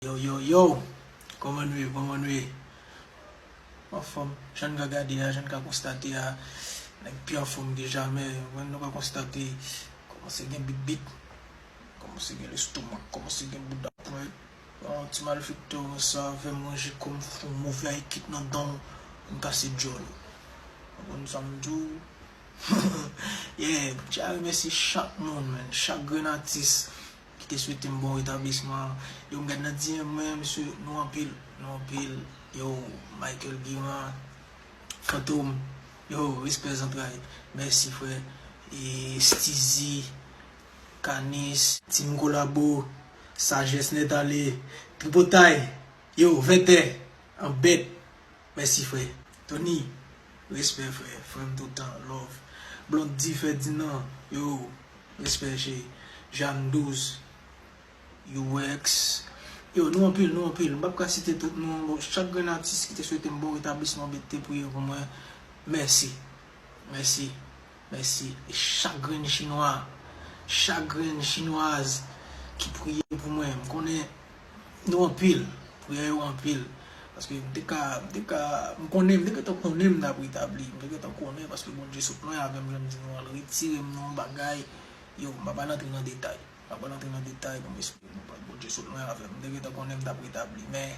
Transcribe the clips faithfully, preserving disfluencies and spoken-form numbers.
Yo, yo, yo! Kòman nou ye? Kòman nou ye? Anfòm, jan n ka gade a, jan n ka konstate a, nèg pi anfòm ke jamè. Mwen, nou ka konstate, kòmanse gen bit bit, kòmanse gen lestomak, kòmanse gen bouda pwent. Bon, ti malfektè konsa, fè m ranje kò m, fè yon move high kick nan dan w, m kase djòl ou. Ou konprann sa m di w? Yeah, m tya remèsye chak moun, man, chak grenn atis ki te swete m bon retablisman. Yo, m gad nan D M mwen, mesye, nou anpil, nou anpil. Yo, Michael Guiran, Fantom, yo, respè zantray. Mèsi, frè. E Steezy, Canis, Team Kolabo, Sajès Nèt Ale, Tripotay, yo, Vètè, Anbèt. Mèsi, frè. Tony, respè, frè. Frè m toutan, love. Blondy Ferdinand, yo, respè, cheri. Jeanne Douze, U X. Yo, nou anpil, nou anpil. M p ap ka site tout non. Bon, chak grenn atis ki te swete m bon retablisman, ki te priye pou mwen, mèsi. Mèsi. Mèsi. E chak grenn chinwa, chak grenn chinwaz ki priye pou mwen, m konnen nou anpil, priyè yo anpil. Paske m te ka, m te ka, m konnen, m te gentan konnen m t ap retabli, m te gentan konnen, paske Bondye sot lwen avè m, jan m di nou an, l retire m nan yon bagay, yo, m pa pral antre nan detay, m pa pral antre nan detay pou m esplike nou, Bondye sot lwen avè m, m te gentan konnen m t ap retabli, men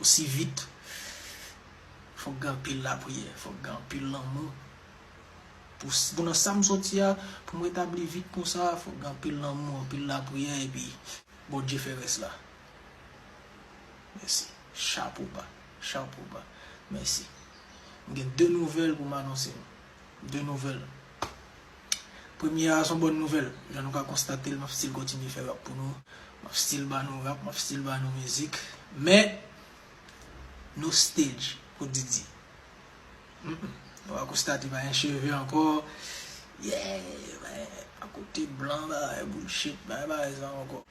osi vit, fòk gen anpil lapriyè, fòk gen anpil lanmou. Pou, pou nan sa m soti a, pou m retabli vit konsa, fòk gen anpil lanmou, anpil lapriyè, epi Bondye fè rès la. Mèsi. Chapo ba. Chapo ba. Mèsi. M gen de nouvèl pou m anonse nou. De nouvèl. Premye a, se yon bòn nouvèl. Jan nou ka konstate l, m ap still kontinye fè rap pou nou. M ap still ba nou rap, m ap still ba nou mizik. Men, no stage pou Didi. Mm, mm. Nou va konstate pa gen cheve ankò. Yeah, men, akote blan, bagay bullshit, bagay, bagay sa ankò.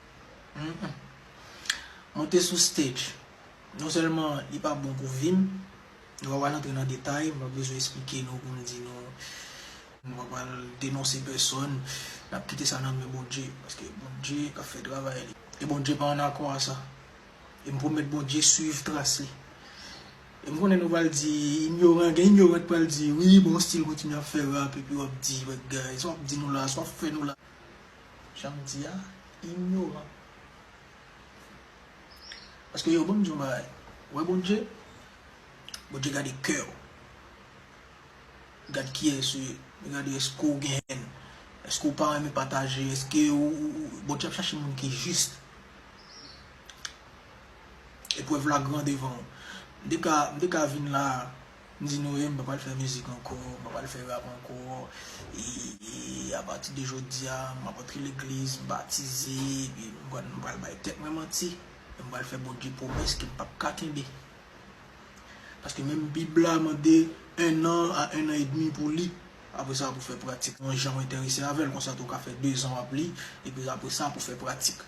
Mm, mm. Monte sou stage. Non sèlman li pa bon pou vi m, nou pa pral antre nan detay, m pa bezwen esplike nou pou m di nou, nou pa pral denonse pèsòn, n ap kite sa nan men Bondye, paske Bondye k ap fè travay li. E Bondye pa an akò a sa. E m pwomèt Bondye swiv tras li. E m konnen nou pral di, inyoran, gen inyoran k pral di, wi, bon, still kontinye ap fè rap, epi w ap di, bagay, sa w ap di nou la, sa w ap fè nou la. Jan m di a, inyoran. Paske yo, ban m di yon bagay. Ou wè Bondye? Bondye gade kè w. Li gade kiyès ou ye. Li gade èske w gen hèn. Èske w pa renmen pataje. Èske ou, ou, ou, Bondye ap chache moun ki jis. Eprèv la gran devan w. M te ka, m te ka vin la, m di nou, e, m pa pral fè mizik ankò, m pa pral fè rap ankò. E, e apati de jodi a, m ap antre legliz, m batize, epi m pral, m pral bay tèt mwen manti. E m pral fè Bondye pwomès ke m p ap ka kenbe. Paske menm Bib la mande un an a un an et demi pou li. Apre sa, pou fè pratik. Yon jan w enterese avè l, konsa tou w ka fè dezan w ap li, epi apre sa, pou fè pratik.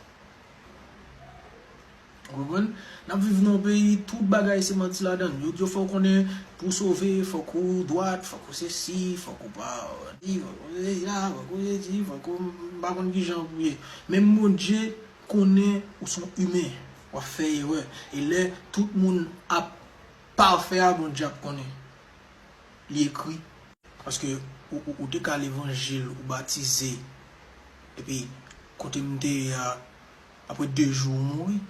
Ou konprann? N ap viv nan yon peyi, tout bagay se manti ladan l. Yo di w fò w konnen, pou w sove, fòk ou dwat, fòk ou sesi, fòk ou pa, fòk ou sesi la, fòk ou sesi, fòk ou, m pa konn kijan pou ye. Menm Bondye konnen ou se yon imen, w ap fè erè. E lè tout moun ap pafè a, Bondye ap konnen. Li ekri. Paske ou, ou, ou te ka levanjil, ou batize. Epi, kote m te ye a, apre de jou, ou mouri.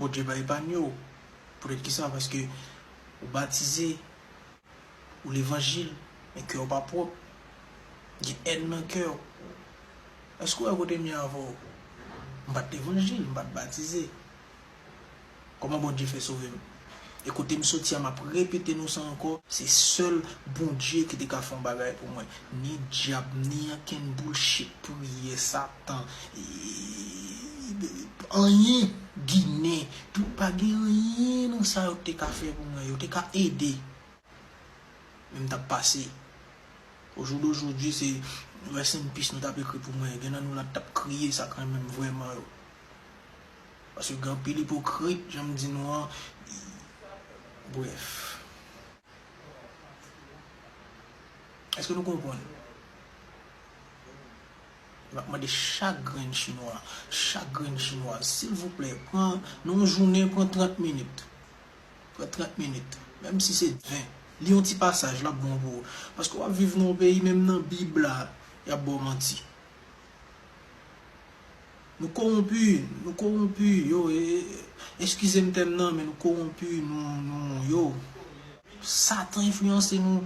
Bondye pa epanye w. Poutèt kisa? Paske ou batize, ou levanjil, men kè w pa pwòp. Gen hèn nan kè w. Èske w wè kote m ye avè w? M pa t levanjil, m pa t batize. Kòman Bondye fè sove m? E kote m soti a, m ap repete nou sa ankò, se sèl Bondye ki te ka fè yon bagay pou mwen. Ni dyab, ni ankenn bullshit, priyè, Satan, e, anyen, Ginen, tout, pa gen anyen nan sa yo te ka fè pou mwen. Yo te ka ede. Men m t ap pase. Au jour d'aujourd'hui, se rest in peace nou t ap ekri pou mwen. Gen nan nou la t ap kriye sa k renmen m vrèman yo. Paske gen anpil ipokrit, jan m di nou an. Brèf. Èske nou konprann? M ap mande chak grenn chinwa, chak grenn chinwa, silvouplè, pran, nan yon jounen, pran trant minit. Pran trant minit. Menm si se ven. Li yon ti pasaj, l ap bon pou ou. Paske w ap viv nan yon peyi, menm nan Bib la, y ap ba w manti. Nou kowonpi, nou kowonpi, yo, e, e, eskize m tèm nan, men nou kowonpi, nou, nou, yo. Satan enfliyanse nou,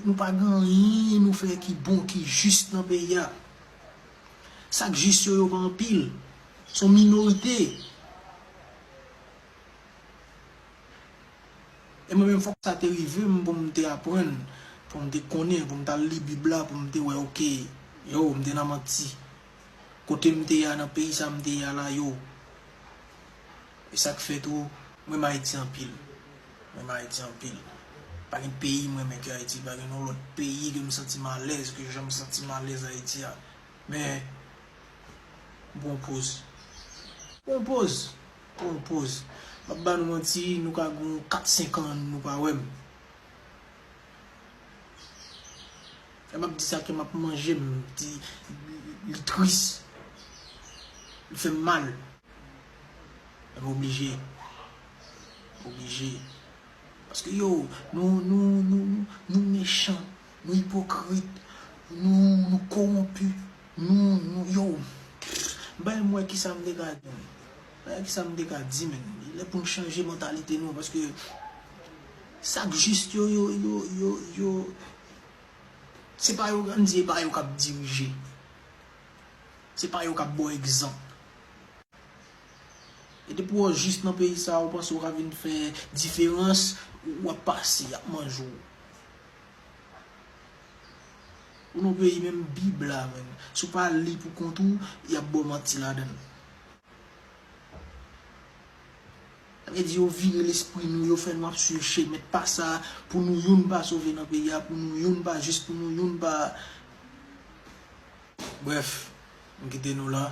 nou pa gen anyen nou fè ki bon, ki jis nan peyi a. Sa k jis yo, yo pa anpil. Se yon minorite. E mwen menm, fòk sa te rive m pou m te aprann, pou m te konnen, pou m t al li Bib la, pou m te wè, oke, yo, m te nan manti. Kote m te ye a, nan peyi sa m te ye a la, yo. E sa k fè tou, m renmen Ayiti anpil. M renmen Ayiti anpil. Pa gen peyi m renmen ke Ayiti, pa gen yon lòt peyi ke m santi m alèz, ke jan m santi m alèz Ayiti a. Men, m pran poz. M pran poz. M pran poz. M ap ba nou manti, nou ka gen kat senk an, nou pa wè m. Lè m ap di sa, kè m ap manje m, di, li tris. Li fè m mal. Men m oblije. M oblije. Paske yo, nou, nou, nou, nou, nou mechan, nou ipokrit, nou, nou kowonpi, nou, nou, yo. M pa menm wè kisa m te ka di, men. M pa wè kisa m te ka di, men. Li lè pou n chanje mantalite nou, paske sa k jis yo, yo, yo, yo, yo, se pa yo, ann di, e pa yo k ap dirije. Se pa yo k ap ba w egzanp. E depi w jis nan peyi sa a, ou panse w ka vin fè diferans, w ap pase, y ap manje w. Ou nan peyi menm Bib la, menm. Si w pa li pou kont ou, y ap ba w manti ladan l. Sa vle di yo vire lespri nou, yo fè nou ap swiv chemen pa sa, pou nou youn pa sove nan peyi a, pou nou youn pa jis, pou nou youn pa. Brèf, m kite nou la.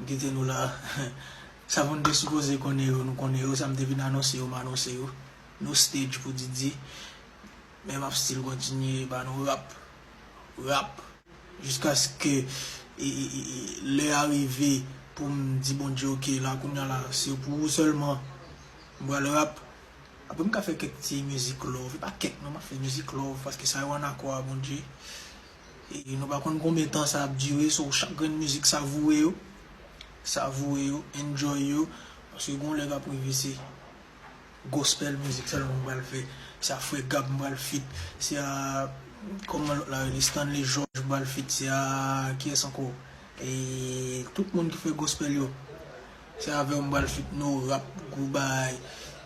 M kite nou la. Sa moun te sipoze konnen yo, nou konnen yo. Sa m te vin anonse yo, m anonse yo. No stage pou Didi. Men m ap still kontinye ba nou rap. Rap. Jiskaske, e, e, e, e, lè a rive pou m di Bondye, oke, la, kounye a la, se pou ou sèlman m pral rap. Apre, m ka fè kèk ti mizik love. E pa kèk, non, m ap fè mizik love, paske sa yo ann akò a Bondye. E nou pa konn konbyen tan sa ap dire, so, chak grenn mizik, savoure yo. Savoure yo, enjoy yo. Paske gon lè k ap rive, se gospel mizik sèlman m pral fè. Se a Frè Gab m pral feat. Se a, kòman lòt la rele, Stanley George m pral feat. Se a, kiyès ankò? E tout moun ki fè gospel yo. Se avè w m pral feat, no rap, gwo bagay.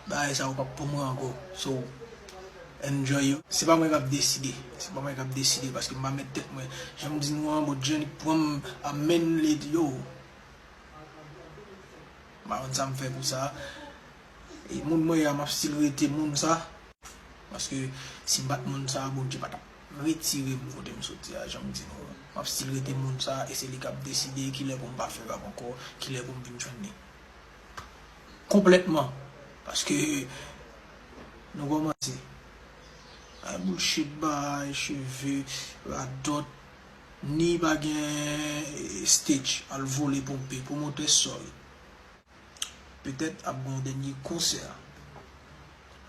Bagay sa yo p ap pou mwen ankò. So, enjoy yo. Se pa mwen k ap deside. Se pa mwen k ap deside, paske m pa mèt tèt mwen. Jan m di nou an, Bondye li pran m a men li, yo. M pa konn sa m fè pou sa. E moun mwen ye a, m ap still rete moun sa. Paske si m pa t moun sa, Bondye pa t ap retire m kote m soti a, jan m di nou an. M ap still rete moun sa, e se li k ap deside kilè pou m pa fè rap ankò, kilè pou m vin jwenn li. Konplètman. Paske nou kòmanse. Ay bullshit, bay cheve, radòt, ni pa gen, eh, stage, al vole ponpe, pwomotè, sorry. Petèt ap gen yon dènye konsè.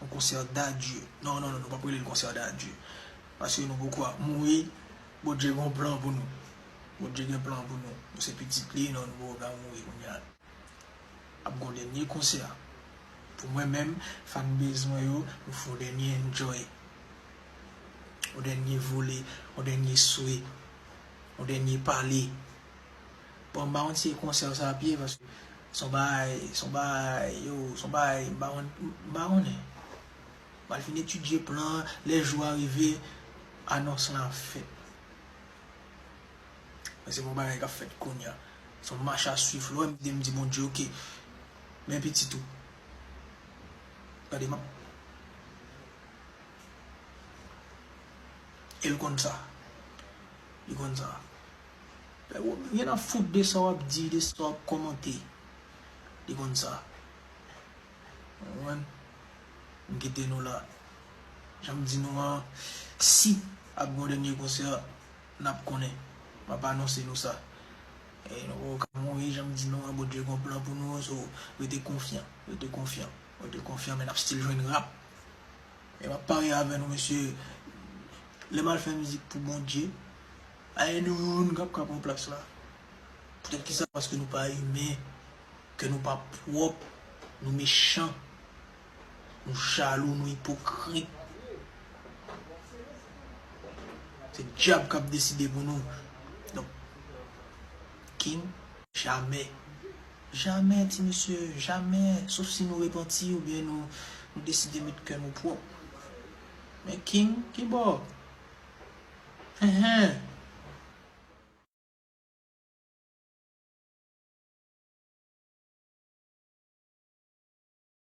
Yon konsè d'adieu. Non, non, non, nou p ap rele l konsè d'adieu. Paske nou poko ap mouri. Bondye gen yon plan pou nou. Bondye gen plan pou nou. Nou se pitit li, non, nou poko ka mouri kounye a. Ap gen yon dènye konsè. Pou mwen menm, fanbase mwen yo, nou fè yon dènye enjoy. Yon dènye vole, yon dènye swe, yon dènye pale. Bon, m pa konn si e konsè sa ap ye, paske se yon bagay, se yon bagay, yo, se yon bagay, m pa konn, m pa konnen. M al fin etidye plan an, lè jou a rive, anons lan ap fèt. Men se pa yon bagay k ap fèt kounye a. Se yon mach a swiv, lè w wè m di, m di Bondye, oke, men pitit ou. Gade, m ap E l konn sa. Li konn sa. Yo n a fout de sa w ap di, de sa w ap kòmante. Li konn sa. Ou konprann? M kite nou la. Jan m di nou an, si ap gen yon dènye konsè, n ap konnen. M ap anonse nou sa. E nou poko ka mouri, jan m di nou an, Bondye gon plan pou nou, so rete konfyan, rete konfyan, rete konfyan, men n ap still jwenn rap. E m ap parye avè nou, mesye, lè m al fè mizik pou Bondye, pa gen nou youn k ap ka pran plas la. Poutèt kisa? Paske nou pa imen, kè nou pa pwòp, nou mechan, nou jalou, nou ipokrit. Se dyab k ap deside pou nou. Donk, King, jamè. Jamè, ti mesye, jamè. Sof si nou repanti oubyen nou, nou deside met kè nou pwòp. Men King, kibò? Hen, hen.